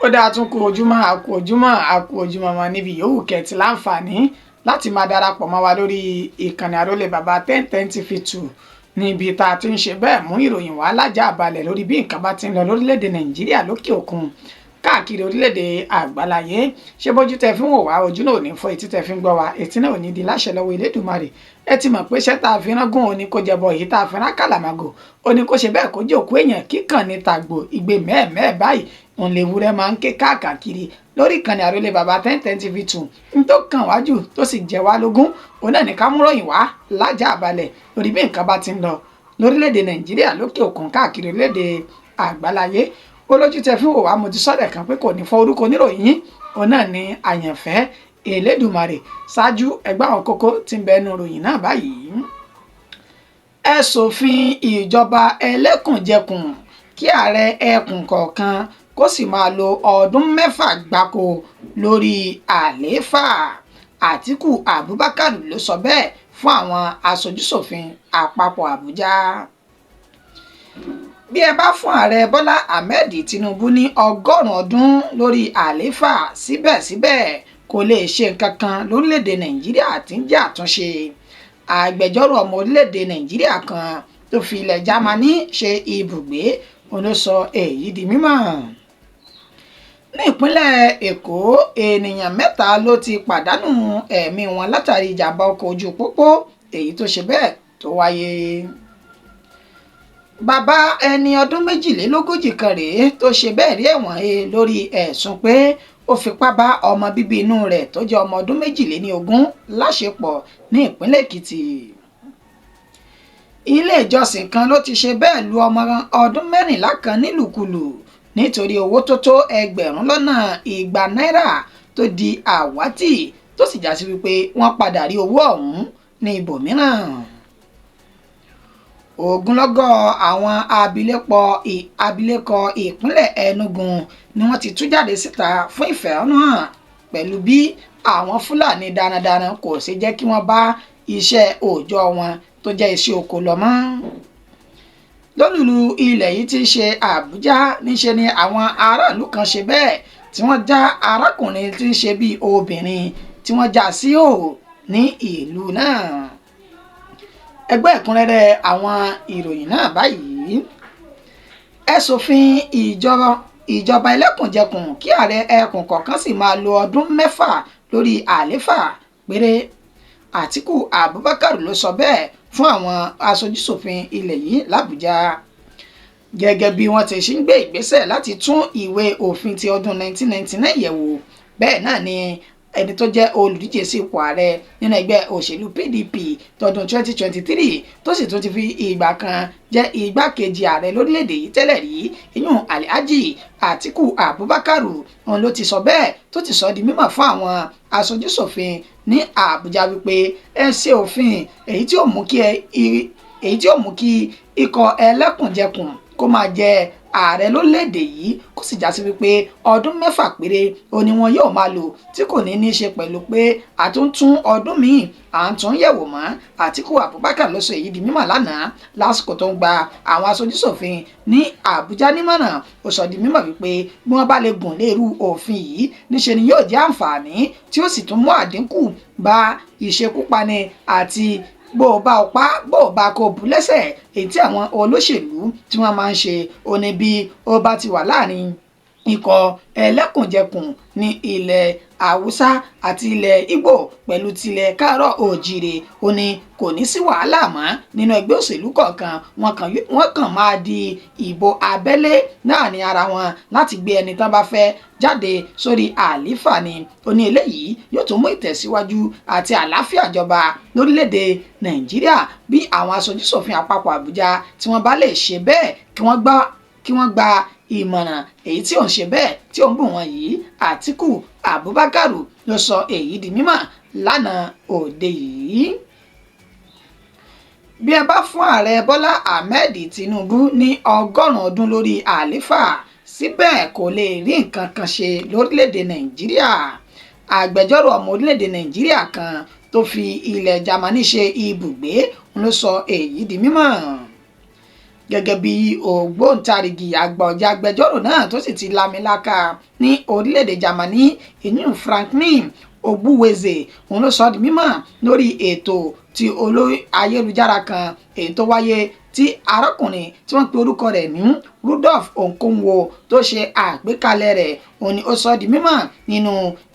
Ó dáa, tún kú ojúmọ́, àkú ojúmọ́, àkú ojúmọ́ mọ́ níbi yòówù kẹ́tì láǹfààní láti máa darapọ̀ mọ́ wa lórí ìkànnì Àrólé Bàbá 1010 TV 2, níbi tá a ti ń ṣe bẹ́ẹ̀ mú ìròyìn wá lájà balẹ̀ lórí bí nǹkan bá ti ń lọ lórílẹ̀‐èdè Nàìjíríà, lókè òkun, káàkiri orílẹ̀-èdè àgbáláyé. Ṣé bójú tẹ fi ń wò wá, ojú náà ò ní fọ́, etí tẹ fi ń gbọ́ wá, etí náà ò ní di láṣẹ lọ́wọ́ Elédùmarè. Ẹ ti mọ̀ pé iṣẹ́ tá a fi rán gún òní kó jẹbọ, èyí tá a fi rán kàlàmàgò òní kó ṣe bẹ́ẹ̀ kó jẹ́ òkú èèyàn kíkàn ní tàgbò ìgbé mẹ́ẹ̀mẹ́ẹ̀ báyìí òun lè wúrẹ́ máa ń ké káàkiri lórí ìkànnì Àrólé Bàbá 1010 TV 2. N tó kàn wájú tó sì jẹ wá lógún òun náà ní ká mú ròyìn wá lájà balẹ̀ lórí bí nǹkan bá ti ń lọ lórílẹ̀‐èdè Nàìjíríà, lókè òkun, káàkiri orílẹ̀‐èdè àgbáláyé. Olójú tẹ fún òwà, mo ti sọ́dẹ̀ kan pé kò ní fọ orúkọ oníròyìn yín, òun náà ní Àyànfẹ́ Elédùmarè. Ṣáájú, ẹgbẹ́ àwọn kókó tí ń bẹ ẹnu ròyìn náà báyìí. Ẹ ṣòfin ìjọba ẹlẹ́kùnjẹkùn kí ààrẹ ẹkùn kọ̀ọ̀kan kó sì máa lo ọdún 6 gbáko lórí àlééfà. Àtíkù Abubakar ló sọ bẹ́ẹ̀ fún àwọn aṣojúṣòfin àpapọ̀ Àbújá. Bí ẹ bá fún ààrẹ Bọ́lá Ahmed Tinubu ní 100 ọdún lórí àlééfà, síbẹ̀síbẹ̀ kò lè ṣe nǹkan kan lórílẹ̀‐èdè Nàìjíríà tí ń jẹ́ àtúnṣe. Agbẹjọ́rò ọmọ orílẹ̀‐èdè Nàìjíríà kan tó fi ilẹ̀ Jámánì ṣe ibùgbé òun ló sọ èyí di mímọ̀. Ní ìpínlẹ̀ Èkó, ènìyàn 3 ló ti pàdánù ẹ̀mí wọn látàrí ìjàmbá ọkọ̀ ojú pópó èyí tó ṣe bẹ́ẹ̀ tó wáyé. Bàbá ẹni ọdún 42 kan rèé tó ṣe bẹ́ẹ̀ rí ẹ̀wọ̀n he lórí ẹ̀sùn pé ó fipá bá ọmọ bíbí inú rẹ̀ tó jẹ́ ọmọ ọdún 22 láṣepọ̀ ní ìpínlẹ̀ Èkìtì. Ilé ìjọsìn kan ló ti ṣe bẹ́ẹ̀ lu ọmọ ọdún 14 kan nílùkulù nítorí owó tó tó 200,000 náírà tó di àwátì, tó sì já sí wípé wọ́n padà rí owó ọ̀hún ní ibòmíràn. Ogunlọ́gọ̀ àwọn abilékọ ìpínlẹ̀ Enugu ni wọ́n ti tú jáde síta fún ìfẹ̀hónúhàn pẹ̀lú bí àwọn Fúlàní darandaran kò ṣe jẹ́ kí wọ́n bá iṣẹ́ òòjọ́ wọn tó jẹ́ iṣẹ́ oko lọ mọ́. Lólùlù ilẹ̀ yìí ti ṣe Àbújá, níṣe ni àwọn aráàlú kan ṣe bẹ́ẹ̀ tí wọ́n já arákùnrin tí ń ṣe bíi obìnrin tí wọ́n já sí òò ní ìlú náà. Ẹgbẹ́ ẹ̀kúnrẹ́rẹ́ àwọn ìròyìn náà báyìí. Ẹ ṣòfin ìjọba ẹlẹ́kùnjẹkùn kí ààrẹ ẹkùn kọ̀ọ̀kan sì máa lo ọdún 6 lórí àlééfà péré. Àtíkù Abubakar ló sọ bẹ́ẹ̀ fún àwọn aṣojúṣòfin ilẹ̀ yìí l'Àbújá. Gẹ́gẹ́ bí wọ́n ti ṣe ń gbé ìgbésẹ̀ láti tún ìwé òfin ti ọdún 1999 yẹ̀wò, bẹ́ẹ̀ náà ni ẹni tó jẹ́ olùdíje sí ipò ààrẹ nínú ẹgbẹ́ òṣèlú PDP tọdún 2023, tó sì tún ti fi ìgbà kan jẹ́ igbákejì ààrẹ lórílẹ̀‐èdè yìí tẹ́lẹ̀ rí, ìyún Alhaji Atiku Abubakar, òun ló ti sọ bẹ́ẹ̀ tó ti sọ di mímọ̀ fún àwọn aṣojúṣòfin ní Àbújá wípé ẹ ṣe òfin èyí tí ó mú kí ikọ̀ ẹlẹ́kùnjẹkùn kó máa jẹ ààrẹ lórílẹ̀‐èdè yìí, kó sì já sí wípé ọdún 6 péré ó ní wọn yóò máa lò, tí kò ní ní ṣe pẹ̀lú pé àtúntún ọdún míì à ń tún yẹ̀wò mọ́. Àtíkù Abubakar ló sọ èyí di mímọ̀ lánàá lásìkò tó ń gba àwọn aṣojúṣòfin ní Àbújá nímọ̀ràn. Ó sọ di mímọ̀ wípé bí wọ́n bá lè gùn lérú òfin yìí, níṣe ni yóò jẹ́ àǹfààní tí ó sì tún mú àdínkù bá ìṣekúpani àti bó o bá o pa bó o bá kó o bú lẹ́sẹ̀ èyí tí àwọn olóṣèlú tí wọ́n máa ń ṣe. Ó ní bí ó bá ti wà láàrin ikọ̀ ẹlẹ́kùnjẹkùn ní ilẹ̀ Haúsá àti ilẹ̀ Ìgbò pẹ̀lú tilẹ̀ káàárọ̀ òjìrè, ó ní kò ní sí wàhálà mọ́ nínú ẹgbẹ́ òṣèlú kọ̀ọ̀kan. Wọ́n kàn máa di ìbò abẹ́lé láàrin ara wọn láti gbé ẹni tán bá fẹ́ jáde sórí àlífà ni. Ó ní eléyìí yóò tún mú ìtẹ̀síwájú àti àlàáfíà jọba lórílẹ̀‐èdè Nàìjíríà bí àwọn aṣojúṣòfin àpapọ̀ Àbújá tí wọ́n bá lè ṣe bẹ́ẹ̀ kí wọ́n gba ìmọ̀ràn èyí tí òun ṣe bẹ́ẹ̀ tí òun bù wọ́n yìí. Àtíkù Abubakar ló sọ èyí di mímọ̀ lánàá òde yìí. Bí ẹ bá fún ààrẹ Bọ́lá Ahmed Tinubu ní 100 ọdún lórí àlééfà, síbẹ̀ kò lè rí nǹkan kan ṣe lórílẹ̀‐èdè Nàìjíríà. Agbẹjọ́rò ọmọ orílẹ̀‐èdè Nàìjíríà kan tó fi ilẹ̀ Jámánì ṣe ibùgbé ló sọ èyí di mímọ̀. Gẹ́gẹ́ bí ògbóǹtarìgì àgbà ọ̀jẹ̀ agbẹjọ́rò náà tó sì ti lámiláka ní orílẹ̀-èdè Jámánì, ìyún Franklin Ogbueze, òun ló sọ ọ́ di mímọ̀ lórí ètò ti olórí ayélujára kan èyí tó wáyé tí arákùnrin tí wọ́n pe orúkọ rẹ̀ ní Rudolf Okonkwo tó ṣe àgbékalẹ̀ rẹ̀. Òun ni ó sọ di mímọ̀ nínú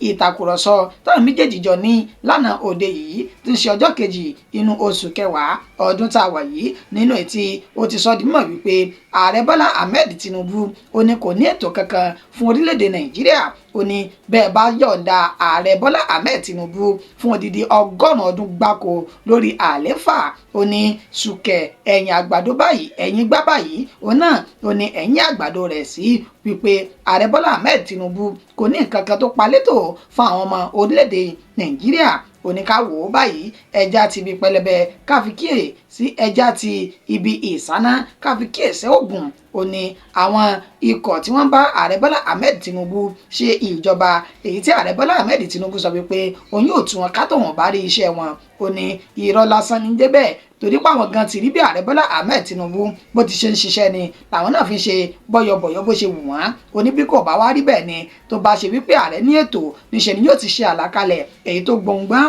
ìtàkùrọ̀sọ táwọn méjèèjì jọ ní lánàá òde yìí tí ń ṣe ọjọ́ kejì inú oṣù kẹwàá ọdún tá a wà yìí, nínú ètí ó ti sọ di mímọ̀ wípé ààrẹ Bọ́lá Ahmed Tinubu ó ní kò ní ètò kankan fún orílẹ̀-èdè Nàìjíríà. Ó ní bẹ́ẹ̀ bá yọ̀ǹda ààrẹ Bọ́lá Ahmed Tinubu fún odidi 100 ọdún gbáko lórí àlééfà, ó ní sùkẹ̀ ẹ̀yìn àgbàdo báyìí ẹ̀yìn gbá báyìí òun náà ó ní ẹ̀yìn àgbàdo rẹ̀ sí, wípé ààrẹ Bọ́lá Ahmed Tinubu kò ní nǹkan kan tó palétò fún àwọn ọmọ orílẹ̀-èdè Nàìjíríà. Oníkàwò báyìí, ẹja ti ibi pẹlẹbẹ káfíkíè sí ẹja ti ibi ìsáná káfíkíè sí ògùn. Ó ní àwọn ikọ̀ tí wọ́n bá ààrẹ Bọ́lá Ahmed Tinubu ṣe ìjọba, èyí tí ààrẹ Bọ́lá Ahmed Tinubu sọ wípé òun yóò tú wọn ká tóun bá rí iṣẹ́ wọn, ó ní irọ́ lásán ní débẹ̀, torí pé àwọn gan ti rí bí ààrẹ Bọ́lá Ahmed Tinubu bó ti ṣe ń ṣiṣẹ́ ni làwọn náà fi ń ṣe bọ́yọ̀bọ̀yọ̀ bó ṣe wù wọ́n. Ó ní bí kò bá wá rí bẹ́ẹ̀ ni, tó bá ṣe wípé ààrẹ ní ètò níṣe ni yóò ti ṣe àlàkalẹ̀ èyí tó gbọ̀ngbọ́n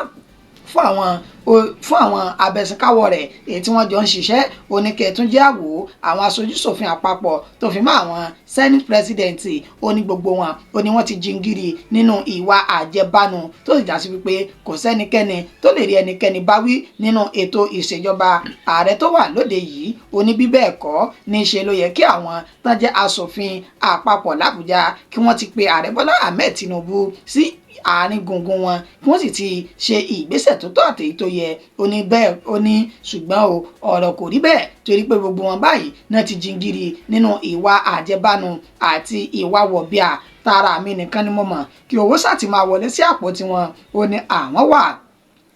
fún àwọn abẹsìnkáwọ́ rẹ̀ èyí tí wọ́n jọ ń ṣiṣẹ́. Oníkẹ̀túnjẹ́ àwò àwọn aṣojúṣòfin àpapọ̀ tó fi mọ́ àwọn senate president, ó ní gbogbo wọn ó ní wọ́n ti jingiri nínú ìwà àjẹbánu, tó sì já sí wípé kò sẹ́nikẹ́ni tó lè rí ẹnikẹ́ni báwí nínú ètò ìṣèjọba ààrẹ tó wà lóde yìí. Ó ní bí bẹ́ẹ̀ kọ́, níṣe ló yẹ kí àwọn tán jẹ́ aṣòfin àpapọ̀ l'Àbújá kí wọ́n ti pe ààrẹ Bọ́lá Ahmed Tinubu sí àárín gbùngbùn wọn, kí wọ́n sì ti ṣe ìgbésẹ̀ tó tọ́ àtèyí tó yẹ. Ó ní bẹ́ẹ̀, ó ní ṣùgbọ́n o ọ̀rọ̀ kò rí bẹ́ẹ̀, torí pé gbogbo wọn báyìí náà ti jingiri nínú ìwà àjẹbánu àti ìwà wọ̀bìà tara mi nìkan ni mo mọ̀, kí owó sá ti máa wọlé sí àpò tiwọn. Ó ní àwọn wà,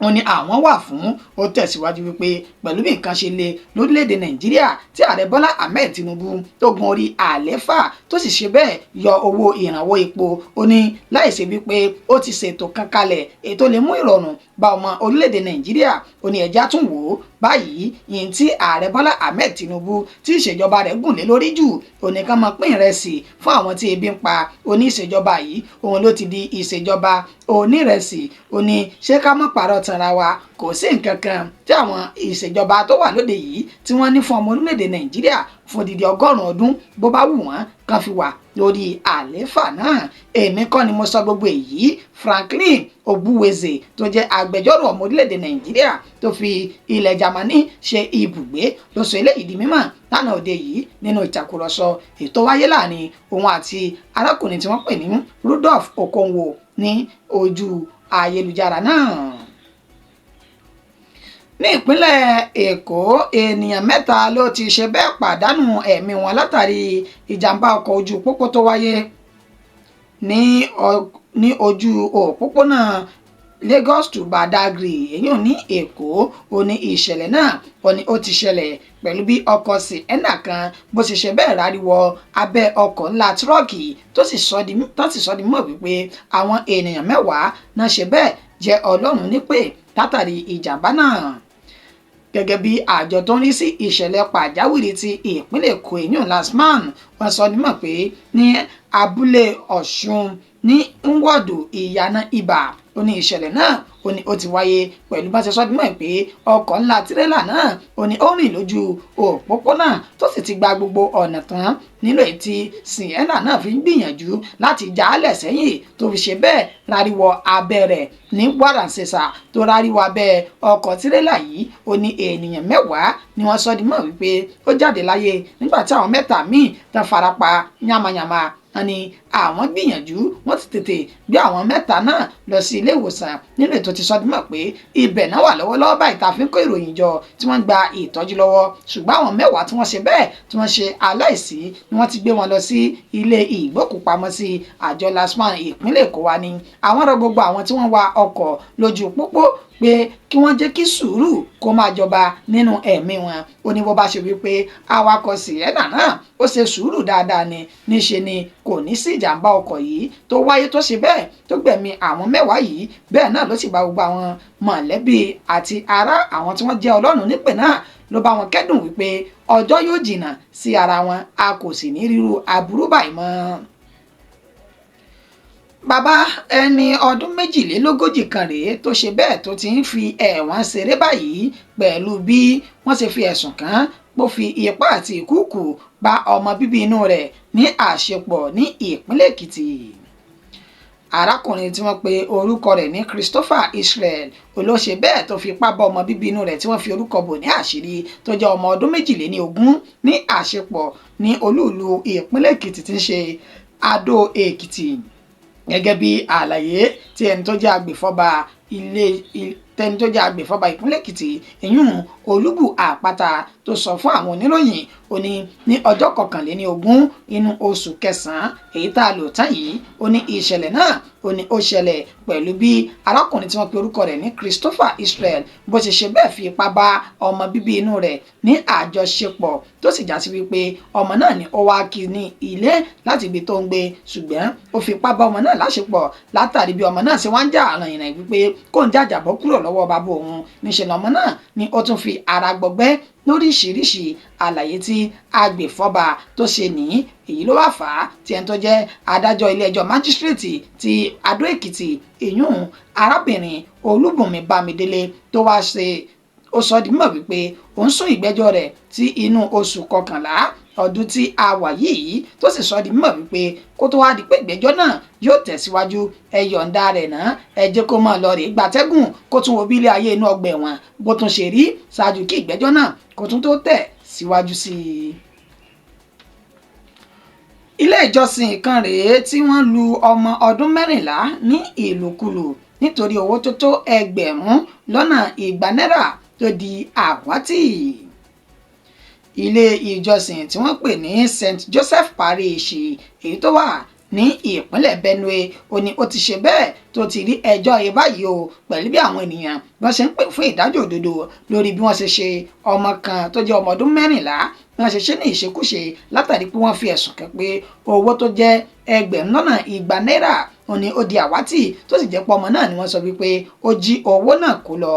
wọ́n ní àwọn wà fún. Ó tẹ̀síwájú wípé pẹ̀lú bí nǹkan ṣe le lórílẹ̀‐èdè Nàìjíríà tí ààrẹ Bọ́lá Ahmed Tinubu tó gun orí àlééfà tó sì ṣe bẹ́ẹ̀ yọ owó ìrànwọ́ epo, ó ní láì ṣe wípé ó ti ṣètò kan kalẹ̀ ètò lè mú ìrọ̀rùn bá ọmọ orílẹ̀‐èdè Nàìjíríà. Ó ní ẹja tún wò ó báyìí, yìí tí ààrẹ Bọ́lá Ahmed Tinubu tí ìṣèjọba rẹ̀ gùn lé lórí jù, ó ní ká máa pín ìrẹsì fún àwọn tí ebi ń pa. Ó ní ìṣèjọba yìí òun ló ti di ìṣèjọba onírẹsì. Ó ní ṣé ká má parọ́ tanra wa, kò sí nǹkan kan tí àwọn ìṣèjọba tó wà lóde yìí tí wọ́n ní fún ọmọ orílẹ̀-èdè Nàìjíríà fún odidi 100 ọdún bó bá wù wọ́n kan fi wà lórí àlééfà náà. Èmi kọ́ ni mo sọ gbogbo èyí, Franklin Ogbueze tó jẹ́ agbẹjọ́rò ọmọ orílẹ̀-èdè Nàìjíríà tó fi ilẹ̀ Jámánì ṣe ibùgbé ló sọ eléyìí di mímọ̀ lánàá òde yìí nínú ìtàkùrọ̀sọ ètò wáyé láàrin òun àti arákùnrin tí wọ́n pè ní Rudolf Okonkwo ní ojú ayélujára náà. Ní ìpínlẹ̀ Èkó, ènìyàn mẹ́ta ló ti ṣe bẹ́ẹ̀ pàdánù ẹ̀mí wọn látàrí ìjàmbá ọkọ̀ ojú pópó tó wáyé ní ojú òpópónà Lagos to Badagry, èyí ò ní Èkó. Ó ní ìṣẹ̀lẹ̀ náà ó ní ó ti ṣẹlẹ̀ pẹ̀lú bí ọkọ̀ Sienna kan bó ṣe ṣe bẹ́ẹ̀ ráríwọ abẹ́ ọkọ̀ ńlá tírọ́ọ̀kì, tó sì sọ di mímọ̀ wípé àwọn ènìyàn 10 náà ṣe bẹ́ẹ̀ jẹ́ Ọlọ́run nípè látàrí ìjàmbá náà. Gẹ́gẹ́ bí àjọ tó ń rí sí ìṣẹ̀lẹ̀ pàjáwìrì ti ìpínlẹ̀ Èkó, èyàn LASTMA, wọ́n sọ nímọ̀ pé ní abúlé Ọ̀ṣun ní nwọ́dù ìyànà ibà, ó ní ìṣẹ̀lẹ̀ náà ó ní ó ti wáyé pẹ̀lú bá ṣe sọ dímọ̀ pé ọkọ̀ ńlá tirẹ́là náà ó ní ó rìn lójú òpópónà tó sì ti gba gbogbo ọ̀nà tán nínú ètí Sienna náà fi ń gbìyànjú láti jálẹ̀ sẹ́yìn tó fi ṣe bẹ́ẹ̀ ráríwọ abẹ́ rẹ̀ ní wàràǹṣeṣà tó ráríwọ abẹ́ ọkọ̀ tirẹ́là yìí. Ó ní ènìyàn 10 ni wọ́n sọ dímọ̀ wípé ó jáde láyé nígbà tí àwọn 3 míì tán farapa yánmayànma. Wọ́n ní àwọn gbìyànjú, wọ́n ti tètè gbé àwọn 3 náà lọ sí ilé ìwòsàn nínú ètò ti sọdúnmọ̀ pé ibẹ̀ náà wà lọ́wọ́lọ́wọ́ báyìí tá a fi ń kó ìròyìn jọ tí wọ́n ń gba ìtọ́jú lọ́wọ́. Ṣùgbọ́n àwọn 10 tí wọ́n ṣe bẹ́ẹ̀ tí wọ́n ṣe aláìsí ni wọ́n ti gbé wọn lọ sí ilé ìgbókùpamọ́sí àjọ LASTMA ìpínlẹ̀ Èkó. Wa ni àwọn rọ gbogbo àwọn tí wọ́n wa ọkọ̀ lójú pópó pé kí wọ́n jẹ́ kí sùúrù kó máa jọba nínú ẹ̀mí wọn. Ó ní bó bá ṣe wípé awakọ̀ Sienna náà ó ṣe sùúrù dáadáa ni, níṣe ni kò ní sí ìjàmbá ọkọ̀ yìí tó wáyé tó ṣe bẹ́ẹ̀ tó gbẹ̀mí àwọn 10 yìí. Bẹ́ẹ̀ náà ló sì bá gbogbo àwọn mọ̀lẹ́bí àti ará àwọn tí wọ́n jẹ́ Ọlọ́run nípè náà ló bá wọn kẹ́dùn wípé ọjọ́ yóò jìnnà sí ara wọn, a kò sì ní ríru aburú báyìí mọ́. Bàbá ẹni ọdún 42 kan rèé tó ṣe bẹ́ẹ̀ tó ti ń fi ẹ̀wọ̀n ṣeré báyìí pẹ̀lú bí wọ́n ṣe fi ẹ̀sùn kàn án pó fi ipá àti ìkúùkù bá ọmọ bíbí inú rẹ̀ ní àṣepọ̀ ní ìpínlẹ̀ Èkìtì. Arákùnrin tí wọ́n pe orúkọ rẹ̀ ní Christopher Israel olóṣè bẹ́ẹ̀ tó fipá bá ọmọ bíbí inú rẹ̀ tí wọ́n fi orúkọ bò ní àṣírí tó jẹ́ ọmọ ọdún 22 ní àṣepọ̀ ní olúùlú ìpínlẹ̀ Èkìtì tí ń ṣe Adó Èkìtì. Gẹ́gẹ́ bí àlàyé tí ẹni tó jẹ́ agbèfọ́ba ilé tẹni tó jẹ́ agbèfọ́ba ìpínlẹ̀ Èkìtì ìyún Olúbù Àpáta tó sọ fún àwọn oníròyìn, ó ní ní ọjọ́ 21 inú oṣù kẹsàn-án èyí tá a lò tán yìí, ó ní ìṣẹ̀lẹ̀ náà ó ní ó ṣẹlẹ̀ pẹ̀lú bí arákùnrin tí wọ́n pe orúkọ rẹ̀ ní Christopher Israel bó ṣe ṣe bẹ́ẹ̀ fi ipá bá ọmọ bíbí inú rẹ̀ ní àjọṣepọ̀, tó sì já sí wípé ọmọ náà ni ó wá kí ní ilé láti ibi tó ń gbé, ṣùgbọ́n ó fi ipá bá ọmọ náà láṣepọ̀ látàrí bí ọmọ náà ṣe wá ń jà rìnrìn wípé kó ń jàjàbọ́ kúrò lọ́wọ́ bàbá òun. Níṣẹ́ lọ́mọ náà ni ó tún fi ara gbọgbẹ́ lóríṣiríṣi. Àlàyé tí agbèfọ́ba tó ṣe ní èyí ló wá fà á tí ẹni tó jẹ́ adájọ́ ilé-ẹjọ́ májísírèètì ti Adó Èkìtì ìyún arábìnrin Olúbùnmi Bámidélé tó wá ṣe ó sọ di mímọ̀ wípé òun sún ìgbẹ́jọ́ rẹ̀ sí inú oṣù kọkànlá ọdún tí a wà yìí, tó sì sọ di mímọ̀ wípé kó tó wá di pé ìgbẹ́jọ́ náà yóò tẹ̀síwájú, ẹ yọ̀ǹda rẹ̀ náà, ẹ jẹ́ kó máa lọ rèé gbatẹ́gùn kó tún wo bí ilé ayé inú ọgbà ẹ̀wọ̀n bó tún ṣe rí ṣáájú kí ìgbẹ́jọ́ náà kó tún tó tẹ̀ síwájú sí i. Ilé ìjọsìn kan rèé tí wọ́n lu ọmọ ọdún 14 ní ìlùkulù nítorí owó tó tó 200,000 náírà tó di àwátì. Ilé ìjọsìn tí wọ́n pè ní St Joseph Parish èyí tó wà ní ìpínlẹ̀ Benue ó ní ó ti ṣe bẹ́ẹ̀ tó ti rí ẹjọ́ yìí báyìí o, pẹ̀lú bí àwọn ènìyàn bí wọ́n ṣe ń pè fún ìdájọ́ òdodo lórí bí wọ́n ṣe ṣe ọmọ kan tó jẹ́ ọmọ ọdún 14 bí wọ́n ṣe ṣe ní ìṣekúṣe látàrí pé wọ́n fi ẹ̀sùn kàn pé owó tó jẹ́ 200,000 náírà ó ní ó di àwátì, tó sì jẹ́ pé ọmọ náà ni wọ́n sọ wípé ó jí owó náà kó lọ.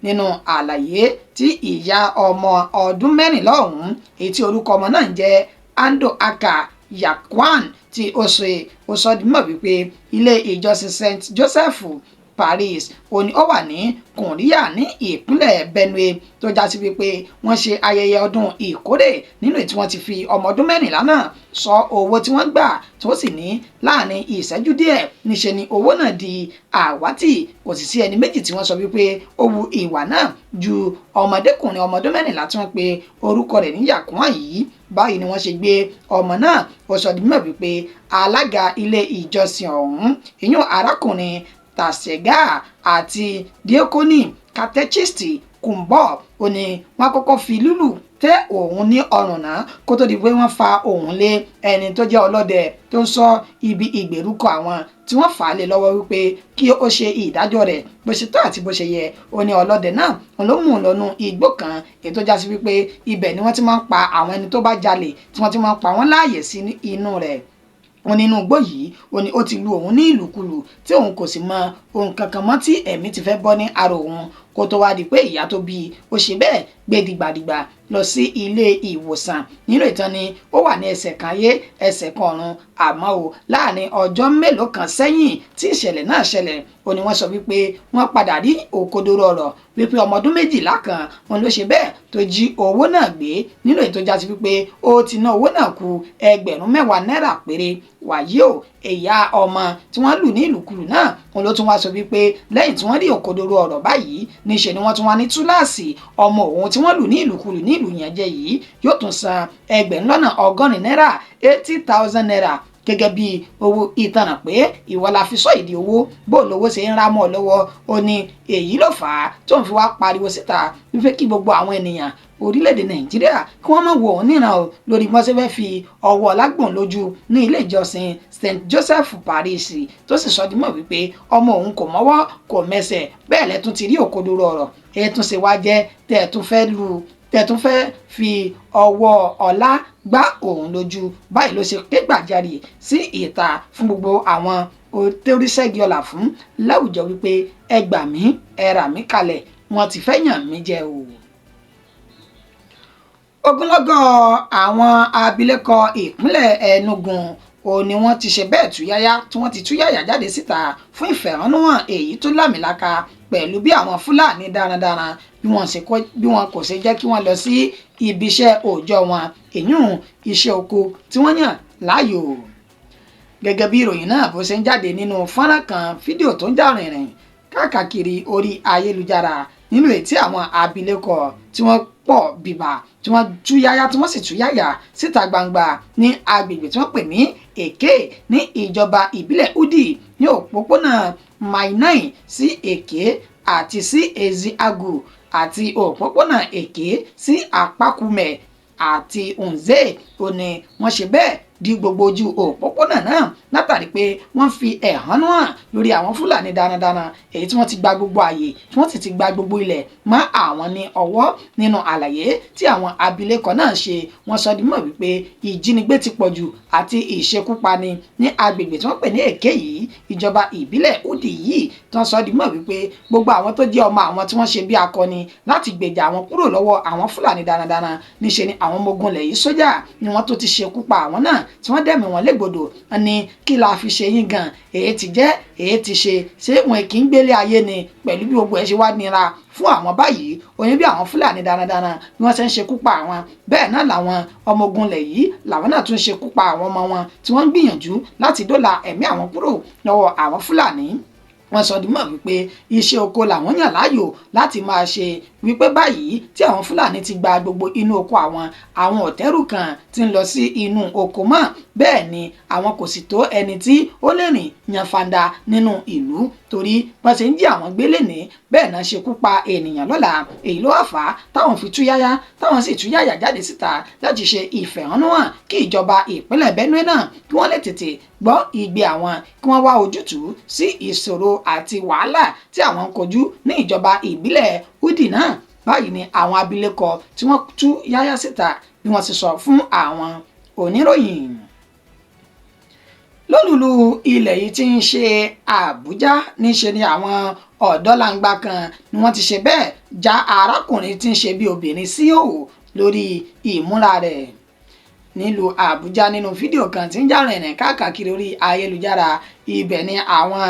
Nínú àlàyé tí ìyá ọmọ ọdún 14 ọ̀hún èyí tí orúkọ ọmọ náà ń jẹ́ Ando Aka Yakwan tí ó ṣe ó sọ di mímọ̀ wípé ilé ìjọsìn St Joseph Parish ó ní ó wà ní Kùnríyà ní ìpínlẹ̀ Benue tó já sí wípé wọ́n ṣe ayẹyẹ ọdún ìkórè nínú tí wọ́n ti fi ọmọ ọdún 14 náà sọ owó tí wọ́n gbà, tó sì ní láàrin ìṣẹ́jú díẹ̀ níṣe ni owó náà di àwátì. Kò sì sí ẹni méjì tí wọ́n sọ wípé ó wu ìwà náà ju ọmọdékùnrin ọmọ ọdún 14 tí wọ́n pe orúkọ rẹ̀ ní Yakwan yìí. Báyìí ni wọ́n ṣe gbé ọmọ náà. Ó sọ di mímọ̀ wípé alága ilé ìjọsìn ọ̀hún ìyún arákùnrin Tàṣẹ̀gà àti díókónì catechist Kùnbọ̀ ó ní wọ́n kọ́kọ́ fi lúlù tẹ́ òun ní ọrùn náà kó tó di pé wọ́n fa òun lé ẹni tó jẹ́ ọlọ́dẹ tó ń sọ ibi ìgbèrúkọ àwọn tí wọ́n fà á lé lọ́wọ́ wípé kí ó ṣe ìdájọ́ rẹ̀ bó ṣe tọ́ àti bó ṣe yẹ. Ó ní ọlọ́dẹ náà òun ló mú un lọ́nu igbó kan èyí tó já sí wípé ibẹ̀ ni wọ́n ti máa ń pa àwọn ẹni tó bá jalè tí wọ́n ti máa ń pa wọ́n láàyè sí inú rẹ̀. Ó ní inú igbó yìí ó ní ó ti lu òun ní ìlùkulù tí òun kò sì mọ ohun kankan mọ́ tí ẹ̀mí ti fẹ́ bọ́ ní ara òun kó tó wá di pé ìyá tó bí i ó ṣe bẹ́ẹ̀ gbé dìgbàdìgbà lọ sí ilé ìwòsàn. Nínú ìtàn ni ó wà ní ẹsẹ̀ kan ayé ẹsẹ̀ kan ọ̀run. Àmọ́ o láàrin ọjọ́ mélòó kan sẹ́yìn tí ìṣẹ̀lẹ̀ náà ṣẹlẹ̀ ó ní wọ́n sọ wípé wọ́n padà rí òkodoro ọ̀rọ̀ wípé ọmọ ọdún 12 kan òun ló ṣe bẹ́ẹ̀ tó jí owó náà gbé nínú ètò já sí wípé ó ti ná owó náà kù 10,000 náírà péré. Wàyí o, ìyá ọmọ tí wọ́n lù ní ìlùkulù náà òun ló tún wá sọ wípé lẹ́yìn tí wọ́n rí òkodoro ọ̀rọ̀ báyìí níṣe ni wọ́n tún wá ní túláàsì ọmọ òun tí wọ́n lù ní ìlùkulù ní ìlú yẹn jẹ yìí yóò tún san 80,000 náírà 80,000 naira gẹ́gẹ́ bí owó ìtanràn pé ìwọ la fi sọ ìdí owó bó lówó ṣe ń rá mọ́ ọ lọ́wọ́. Ó ní èyí ló fà á tó ń fi wá pariwo síta wípé kí gbogbo àwọn ènìyàn orílẹ̀-èdè Nàìjíríà kí wọ́n má wo òun níran o lórí bí wọ́n ṣe fẹ́ fi ọwọ́ lágbọ̀n lójú ní ilé ìjọsìn St Joseph Parish, tó sì sọ di mọ̀ wípé ọmọ òun kò mọ́wọ́ kò mẹsẹ̀ bẹ́ẹ̀ lẹ́tún ti rí òkodoro ọ̀rọ̀ ètún ṣe wá jẹ́ tẹ̀tún fẹ́ fi ọwọ́ ọlá gbá òun lójú. Báyìí ló ṣe ké gbàjarè sí ìta fún gbogbo àwọn toríṣẹ́gi ọlà fún láwùjọ wípé ẹ gbà mí, ẹ rà mí kalẹ̀, wọ́n ti fẹ́ yàn mí jẹ o. Ogunlọ́gọ̀ àwọn abilékọ ìpínlẹ̀ Enugu ó ní wọ́n ti ṣe bẹ́ẹ̀ túyáyá tí wọ́n ti túyàyà jáde síta fún ìfẹ̀hónúhàn èyí tó lámìlaka pẹ̀lú bí àwọn Fúlàní darandaran bí wọn kò ṣe jẹ́ kí wọ́n lọ sí ibi iṣẹ́ òòjọ́ wọn, èyún iṣẹ́ oko tí wọ́n yàn láàyò. Gẹ́gẹ́ bí ìròyìn náà bó ṣe ń jáde nínú fọ́nrán kan fídíò tó ń jà rìnrìn káàkiri orí ayélujára nínú ètí àwọn abilékọ tí wọ́n pọ̀ bìbà tí wọ́n túyáyá tí wọ́n sì túyáyà síta gbangba ní agbègbè tí wọ́n pè ní Èké ní ìjọba ìbílẹ̀ Udi ní òpópónà Mile 9 sí Èké àti sí Eziagu àti òpópónà Èké sí Àpákùmẹ̀ àti Nze. Ó ní wọ́n ṣe bẹ́ẹ̀ di gbogbo ojú òpópónà náà látàrí pé wọ́n fi ẹ̀hónú hàn lórí àwọn Fúlàní darandaran èyí tí wọ́n ti gba gbogbo ààyè tí wọ́n sì ti gba gbogbo ilẹ̀ mọ́ àwọn ní ọwọ́. Nínú àlàyé tí àwọn abilékọ náà ṣe, wọ́n sọ di mímọ̀ wípé ìjínigbé ti pọ̀ jù àti ìṣekúpani ní agbègbè tí wọ́n pè ní Èké yìí, ìjọba ìbílẹ̀ Udi yìí, tí wọ́n sọ di mímọ̀ wípé gbogbo àwọn tó jẹ́ ọmọ àwọn tí wọ́n ṣe bí akọni láti gbèjà àwọn kúrò lọ́wọ́ àwọn Fúlàní darandaran, níṣe ni àwọn ọmọ ogun ilẹ̀ yìí sójà ni wọ́n tó ti ṣekú pa àwọn náà tí wọ́n dẹ̀mí wọn légbodò. Ní kí la fi ṣe yín gan, èyí ti jẹ́ èyí ti ṣe, ṣé wọn kì í gbélé ayé ni pẹ̀lú bí gbogbo ẹ̀ ṣe wá nira fún àwọn báyìí. Oyin bí àwọn Fúlàní darandaran bí wọ́n ṣe ń ṣekú pa àwọn, bẹ́ẹ̀ náà làwọn ọmọ ogun ilẹ̀ yìí làwọn náà tún ṣekú pa àwọn ọmọ wọn tí wọ́n ń gbìyànjú láti dóòlà ẹ̀mí àwọn kúrò lọ́wọ́ àwọn Fúlàní. Wọ́n sọ di mọ̀ wípé iṣẹ́ oko làwọn yàn láàyò láti máa ṣe, wípé báyìí tí àwọn Fúlàní ti gba gbogbo inú oko àwọn, àwọn ọ̀tẹ́rù kan ti ń lọ sí inú oko mọ́, bẹ́ẹ̀ ni àwọn kò sì tó ẹni tí ó lè rìn yanfanda nínú ìlú torí wọ́n ṣe ń jí àwọn gbélé ní bẹ́ẹ̀ náà ṣekú pa ènìyàn lọ́la. Èyí ló wà fà á táwọn fi túyáyá táwọn sì túyáyà jáde síta láti ṣe ìfẹ̀hónúhàn kí ìjọba ìpínlẹ̀ Benue náà kí wọ́n lè tètè gbọ́ igbe àwọn, kí wọ́n wá ojútùú sí ìṣòro àti wàhálà tí àwọn ń kojú ní ìjọba ìbílẹ̀ Udi náà. Báyìí ni àwọn abilékọ tí wọ́n tú yáyá síta bí wọ́n ti sọ fún àwọn oníròyìn. Lólùlù ilẹ̀ yìí tí ń ṣe Àbújá, níṣe ni àwọn ọ̀dọ́langba kan ni wọ́n ti ṣe bẹ́ẹ̀ já arákùnrin tí ń ṣe bí obìnrin sí òwò lórí ìmúra rẹ̀ nílùú Àbújá. Nínú fídíò kan tí ń jà rìnrìn káàkiri orí ayélujára, ibẹ̀ ni àwọn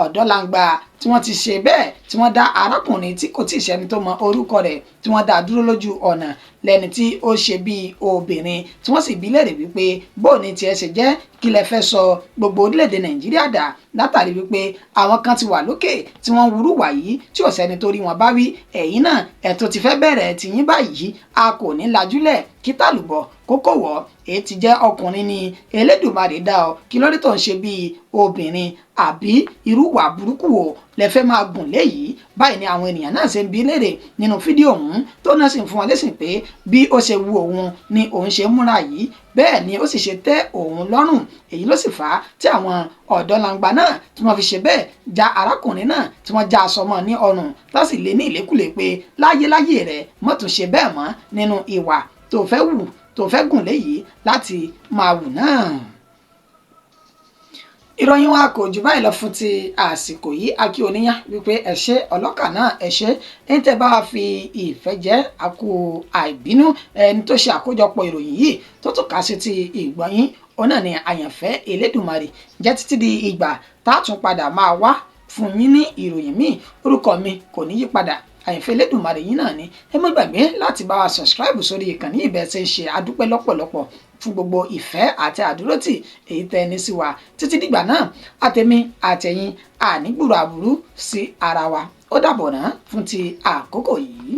ọ̀dọ́langba tí wọ́n ti ṣe bẹ́ẹ̀ tí wọ́n dá arákùnrin tí kò tíì sẹ́ni tó mọ orúkọ rẹ̀ tí wọ́n dá dúró lójú ọ̀nà lẹ́ni tí ó ṣe bí obìnrin, tí wọ́n sì bi léèrè wípé bó ní tiẹ̀ ṣe jẹ́, kí lẹ fẹ́ sọ gbogbo orílẹ̀-èdè Nàìjíríà dà látàrí wípé àwọn kan ti wà lókè tí wọ́n ń wúrú wà yìí tí ò sẹ́ni tó rí wọn bá wí, ẹ̀yin náà ẹ̀tọ́ ti fẹ́ bẹ̀rẹ̀ tìyín báyìí, a kò ní lajúlẹ̀ kí tàlùbọ̀ kókó wọ̀. Èyí ti jẹ́ ọkùnrin ni Elédùmarè dá ọ, kí lórí tó ń ṣe bí obìnrin, àbí irú ìwà burúkú wo lẹ fẹ́ máa gùn léyìí? Báyìí ni àwọn ènìyàn náà ṣe ń bi léèrè nínú fídíò ọ̀hún, tó náà sì ń fún wọn lésì pé bí ó ṣe wu òun ni òun ṣe múra yìí, bẹ́ẹ̀ ni ó sì ṣe tẹ́ òun lọ́rùn. Èyí ló sì fà á tí àwọn ọ̀dọ́langba náà tí wọ́n fi ṣe bẹ́ẹ̀ já arákùnrin náà tí wọ́n já aṣọ mọ́ ní ọrùn, tá sì lé ní ìlékùlé pé láyéláyé rẹ̀ má tún ṣe bẹ́ẹ̀ mọ́ nínú ìwà tó fẹ́ wù tó fẹ́ gùn léyìí láti máa wù náà. Ìròyìn wa kò jù báyìí lọ fún ti àsìkò yìí. Akí oníyàn wípé ẹ ṣé, ọlọ́kà náà ẹ ṣé, ẹni tẹ́ bá wa fi ìfẹ́ jẹ́ àkú àìbínú. Ẹni tó ṣe àkójọpọ̀ ìròyìn yìí tó tún kà sí ti ìgbọ̀nyín, òun náà ni Àyànfẹ́ Elédùmarè. Jẹ́ títí di ìgbà tá a tún padà máa wá fún yín ní ìròyìn míì, orúkọ mi kò ní yí padà, Àyànfẹ́ Elédùmarè yín náà ni. Ẹ má gbàgbé láti bá wa subscribe sórí ìkànnì ìbẹ̀ ṣe ń ṣe. Adúpẹ́ lọ́pọ̀lọpọ̀ fún gbogbo ìfẹ́ àti àdúrótì èyí tẹ́ ẹni sí wa. Títí dìgbà náà, àtẹ̀mí àtẹ̀yìn ànígbùrò àbúrú sí ara wa. Ó dàbọ̀ náà fún ti àkókò yìí.